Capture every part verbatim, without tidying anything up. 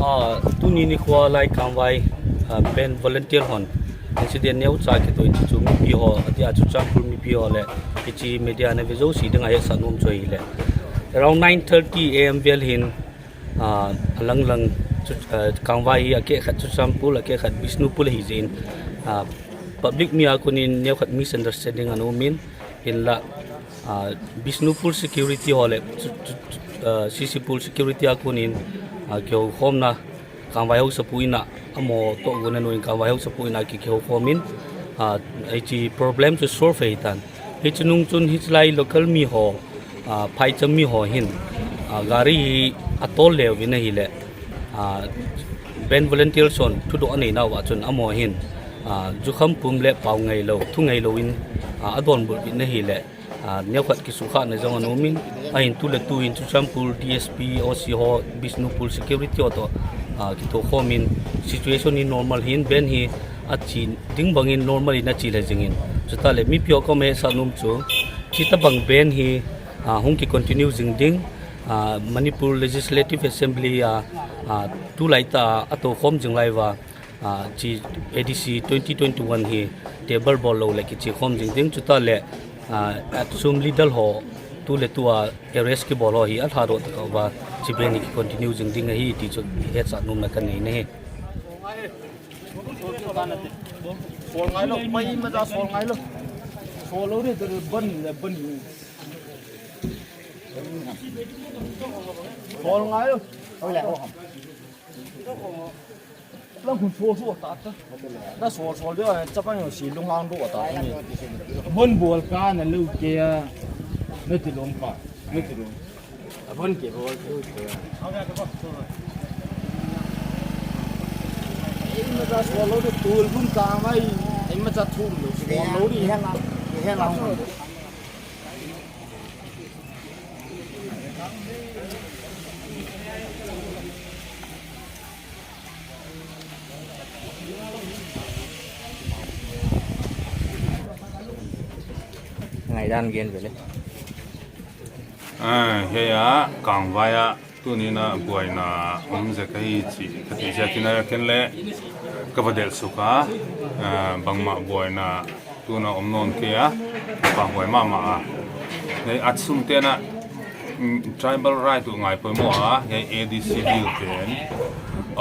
Ah, tuni nikhua lai Kangvai, ah, band volunteer hon incident neucha kituah in chu mipi ho, a dia chu Churachandpur mipi ho leh hichi media na ve zosi ding a hetsakna nuam chu ahihleh, around nine thirty A M vel hin, ah, a langlang chu, ah, Kangvai hi a keh khat Churachandpur, a keh khat Bishnupur ahi ziakin, ah, public mi a kunin neukhat misunderstanding ana um in, hinlah, ah, Bishnupur security ho leh chu, chu, chu, ah, C C Pur security a kunin, ah, kihoukhawmna Kangvai hausapu inn a, amau toh guna nuin Kangvai hausapu inn a ki, kihoukhawm in, ah, hichi problem chu solve ahi tan. Hichi nung chun hichi lai local mi ho, ah, phaicham mi ho hin, ah, gari hi a tawl leu in ahihleh, ah, band volunteer hon thudoh a neina uah chun amau hin, ah, zukham pum leh pau ngailou, thu ngailou in, ah, a dawnbulh in ahihleh, ah, neukhat kisukhahna zong ana um in, ahin tu leh tu in Churachandpur D S P, O C ho, Bishnupur security ho toh, ah, kitokhawm in, situation hi normal hi'n, band hi a chi ding bangin normal in a chi leh zingin. Chuteng leh mipi ho kawm hetsakna nuam chu, chiteng bang band hi, ah, hong ki continue zing ding, ah, Manipur Legislative Assembly a, ah, tulai ta a tokhawm zing lai ua, ah, chi A D C twenty twenty-one hi table bawl lou leh kichikhawm zing ding, chuteng leh, ah, Aksum leader ho tu leh tu a arrest kibawl ho hi a thadou ta kha ua, chi band hi ki continue zing ding ahi ti chu hetsakna nuamna ka nei ahi. Sawl ngai lou, pai ma za sawl ngai lou. Sawl lou ni, ban, ban. Sawl ngai lou. Lang khun sawl sawl ta ta. Na sawl sawl dia, chapang yo si lung ang do ta ni. Bon bol ka na lu ke a. Na ti long pa. Na ti long. A bon ke bol ke. Ei ma cha sawl lou de tul bun ka mai. Ei ma cha thum lou. Sawl lou di. He la. He la. Ngaidan gen vele. Ah, hiai a, Kangvai a, tuni'n a buaina om zek ahi chih ka theih ziakin a ken leng ka va delh suk a, ah, bangmah buaina tuni'n a om nawn kei a, pahhuai mahmah a. Hiai Aksum te'n a, mm, tribal right uh ngai poimoh a, hiai A D C bill pen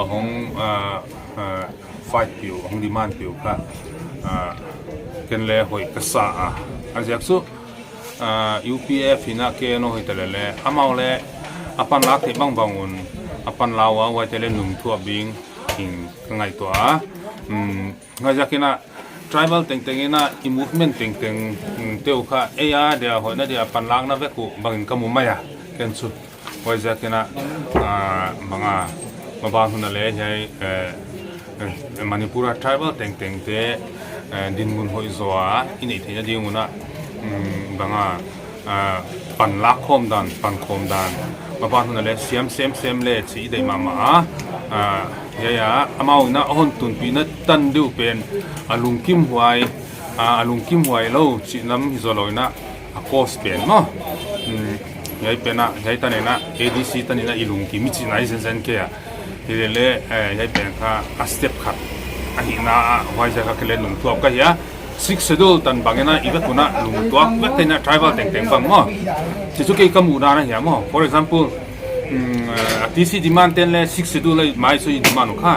a hong, ah, ah, fight peuh, a hong demand peuh kha, ah, ken leng hoih ka sa a. A ziak chu, ah, U P F in a ke no hoih ta leh leng, amau leng a panlak theih bangbang un, a pan lau a, huaite leh nungthuap ding in ka ngaihtuah a. Um, huaiziakin a tribal tengteng in a i movement tengteng, um, te uh kha ei a dia hoihna dia panlakna vek uh bangin ka mu mai a, ken chu. Huaiziakin a, ah, bang a, maban hun a leh hiai, eh, eh, Manipur a tribal tengteng te, eh, dinmun hoih zaw a i neih theihna ding un a, um, bang a, ah, panlak khawm dan, pankhawm dan, maban hun a leh siam semsem leh chih i deih mahmah a. Ah, hiai a, amau in a hon tunpihna tan diu pen a lungkimhuai, ah, a lungkimhuai lou chih lam hi zaw lou in a, a cause pen maw. Um, hiai pen a, hiai tan in a, A D C tan in a i lungkim i chihna hi zenzen kei a. Hileleh, eh, hiai pen kha a step khat ahihna a, huaiziak a kei leh nungthuap ka hi a. Sixth Schedule tan bang in a i vek un a nungthuap vek theihna tribal tengteng bang maw. Chih chu kei ka muhdan ahi a maw. For example, um, eh, a T C demand ten leh Sixth Schedule leh mai chu i demand uh kha.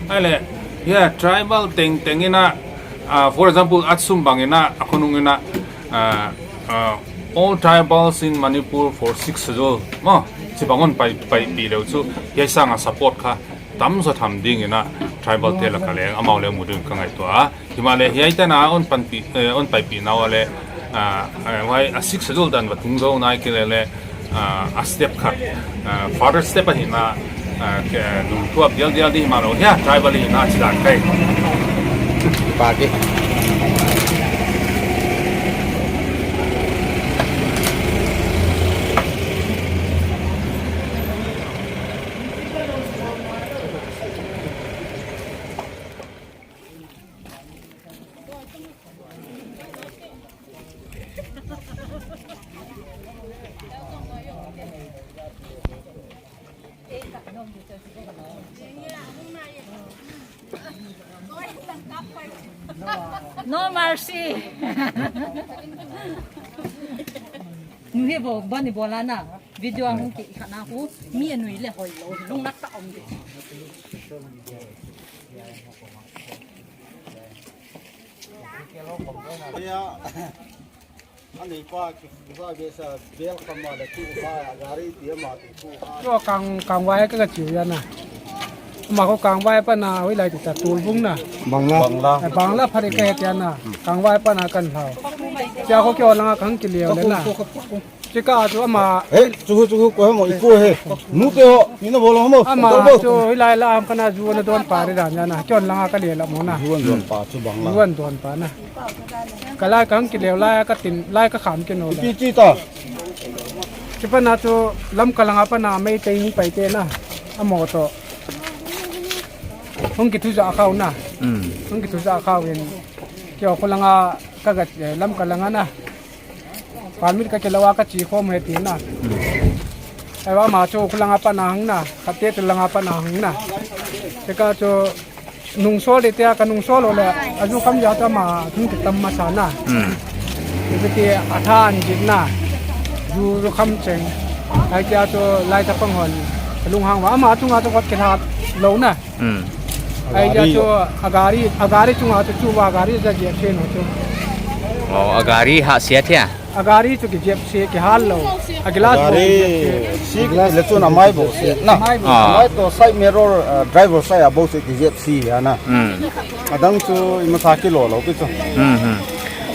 Ahihleh, hiai tribal tengteng in a, ah, for example, Atsum bang in a, a khonung in a, ah, ah, all tribals in Manipur for Sixth Schedule maw, chibang hon pai, paipih leh uh chu, hiai sang a support kha tamzaw tham ding in a tribal te lak a leng amau leng mu ding ka ngaihtuah a. Himahleh hiai tan a hon panpih, eh, hon paipihna ua leh, ah, eh, huai a Sixth Schedule dan va tung zou nai kei leh leh, ah, a step khat, ah, further step ahihna, ah, ke, nungthuap dialdial di himahlou hiai tribal ahihna chih dan kei. Paki. No mercy. Nu hi bo bani bola na. Video ang ki khana hu. Mi anui leh hoihlou. Lungna ta om di. Ani pa ki za be sa bel kama da tu ba ya gari dia ma tu tu ha. Yo kang kang wai ka ka chiu ya na. Ma ko kang wai pa na wi lai ti ta tul bung na. Bangla. Bangla. Eh, Bangla phari ka het ya na. Kang wai pa na kan hlau. Sia ko kyo langa kang ki liau le na. Chika chu ama. He, chu chu ko mo i ko he. Nu te ho, ni na bolo mo. Ama chu hilai la am kana ju na don pa ri dan ya na. Kyo langa ka le la mo na. Ju don pa chu Bangla. Ju don pa na. Ka lai kang ki leu lai ka tin lai ka kham ki no la. Chi chi ta. Chi pa na chu Lamka langa pa na Meitei ni pai te na. A mo to. Hong ki thu za khau na. Mm. Hong ki thu za khau in. Kyo ko langa ka ga, eh, Lamka langa na. Permit ka kilou a ka chi khawm he ti na. Mm. Ai wa ma chu ko langa pa na hang na. Ka te tu langa pa na hang na. Te ka chu Nungsol di tia ka nungsol lou leh, a zu kham ya ta ma, thung ki tam masa na. Hmm. Ipi ti a than jit na. Zu zu kham cheng. Ai tia chu lai ta pang hon. Lunghang wa, ama chunga chu kot ki tha lou na. Hmm. Ai tia chu a gari, a gari chunga chu chu wa gari za jep se no chu. Oh, a gari ha sia thia. A gari chu ki jep si ki hal lou. A glass bo ki jep si. Si ki le chun a mai bo si na. Mai bo. Ah. A mai to side mirror, uh, driver side a bo si ki jep si ya na. Hmm. A dang chu i masa ki lou lou pi chu. Hmm, hmm.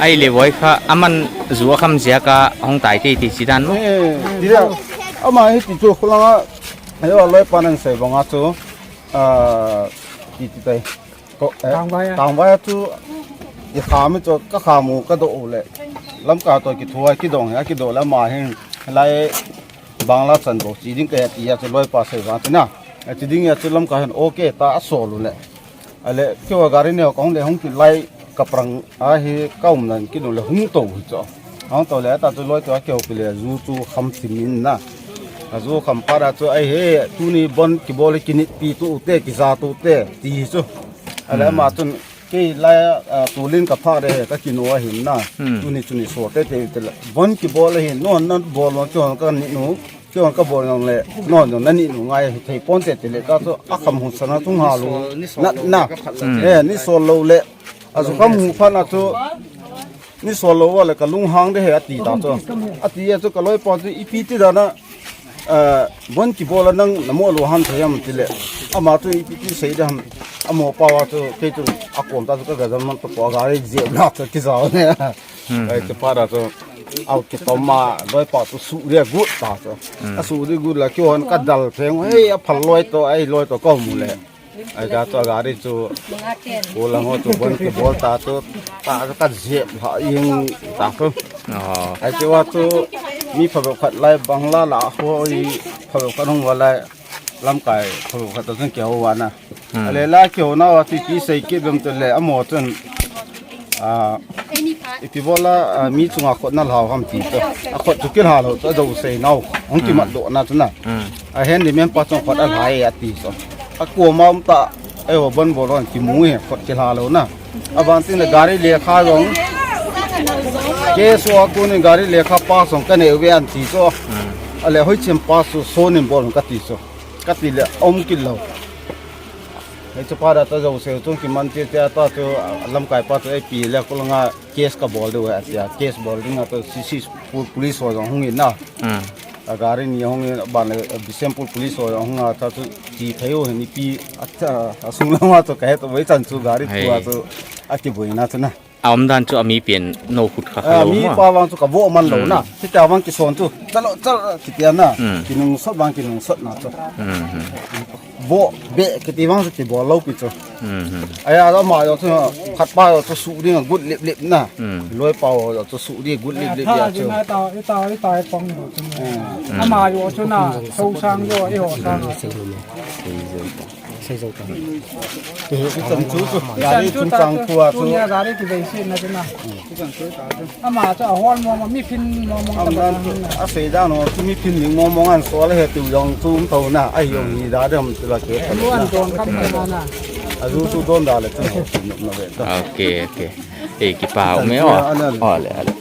Ai le voi kha aman zu a kham ziak a hong tai te ti si dan mo. Eh, ti le ama hi ti chu khulanga. Ayo loi pa nang sei bang a chu. Ah, ti ti tai. Ko, eh, Tangvai a. Tangvai a chu i kham i chu ka kham u ka doh u le. Lamka toh ki thuai ki dong a ki doh le ama hin lai Bangla chan bo chi ding ka ti a chu loi pa sei vang ti na. A chi ding a chu Lamka hin okay ta a sol u le. A le keu a gari neu kong le hong ki lai ka prang a hi ka um nan ki nu le hung to hi chu. Hong to le ta chu loi to a keu pi le zu chu kham ti min na. A zu kham pa ra chu ai he tuni bon ki bol ki nit pi tu te ki za tu te ti hi chu. A le Hmm. ma chun kei lai, ah, tulin ka pha de he ka ki nu a hin na. Hmm. Tuni chuni so te te te le. Bon ki bol a hin non non bol lo chon ka ni nu. Chon ka bol nong le. Non non na ni nu ngai hi thei pon te te le ka chu a kham hun sana chung ha lu. Na na. Hmm. Eh ni so lo le. A zu kham hu phan a chu. Ni so lo wa le ka lunghang de he a ti ta chu. A ti a chu ka loi pon chu i pi ti da na. Ah, bon kibawl a nang na mawh lou ham thei am ti leh. Amah chu ipi ti sei diam. A mawh pau a chu kei chu a kuam ta chu ka gazam man ta pua gari zep na chu kizau ne. Hmm. Ai, chu pa da chu au ki tom ma loi pa chu su dia gut ta chu. Hmm. A su dia gut la kio han ka dal theng, hei, a phal loi to, ai loi to ka mu le. Ai ka chu a gari chu ko lang ho chu bon kibawl ta chu, ta chu ka zep ha ing ta chu. Oh. Ai chu wa chu mi phabep khat lai bang la la ho i phabep khat hong wa lai lamkai phabep khat ta chun kihou wa na. Hmm. A le la kihou na wa ti ti sei kibem te le a mawh chun. Ah, ipi bawl a, ah, mi chunga khot na hlau ham ti chu. A khot chu kilha lou chu, a zou sei nau. Hong kimat doh na chu na. Hmm. A handyman pa chun khot a hla e a ti chu. A kuam a um ta, ei ho bon bawl hon kimu e, khot kilha lou na. A ban tin le gari lekha zong. Case wa kun in gari lekha pa zong ka nei ve an ti chu. Hmm. A le hoi chem pa chu son in bawl ka ti chu. Ka ti le om kil lou. Hei chu pa da ta zou se, tung kiman ti ti a ta chu, a lamkai pa chu ei pi le ko langa case ka bawl deuh a tia, case bawl ding a ta C C pu-, police ho zong hong in na. Hmm. A gari ni hong in, ban le, a Bishnupur police ho zong hong a ta chu ti thei uh ni pi a ta, a sung lama chu ka het uh ve chan chu gari Hei. Tua chu a kibuai na chu na. A omdan chu a mi pen nou khut kha kha Ah, lou mi maw. Pa vang chu ka voh man lou Hmm. na. Ti ta vang kison chu. Chalo, chalo, ti tia na. Hmm. Kinungsot vang kinungsot na chu. Hmm, hmm. Voh, beh, kiti vang chu ti bawl lou pi chu. Hmm, hmm. Ai a lo ma yo chu, khat pa yo chu su ding a gut lip lip na. Hmm. Loi pa yo chu su ding gut lip lip ya chu. Ita, ita, ita, ita, pang yo chu. Hmm. Hmm. Ama yo chu na, so sang yo, i ho sang. Sei zo ta. Ichang chu chu. Gari chungchang thu a chu. Tunia gari ki bei si na chu na. Ama chu a hol mong mong, mi phin mong mong Am ta dan ba chu na. A sei dan o, chu mi phin ning mong mong an sual he tu yong chu um tho na. A hi yong hi da dem tu la ke. Lu an don khat na na. A zu chu don da le chu no chu no ve ta. Ok, ok. Eh, kipak um e o. Ana. O le, ale.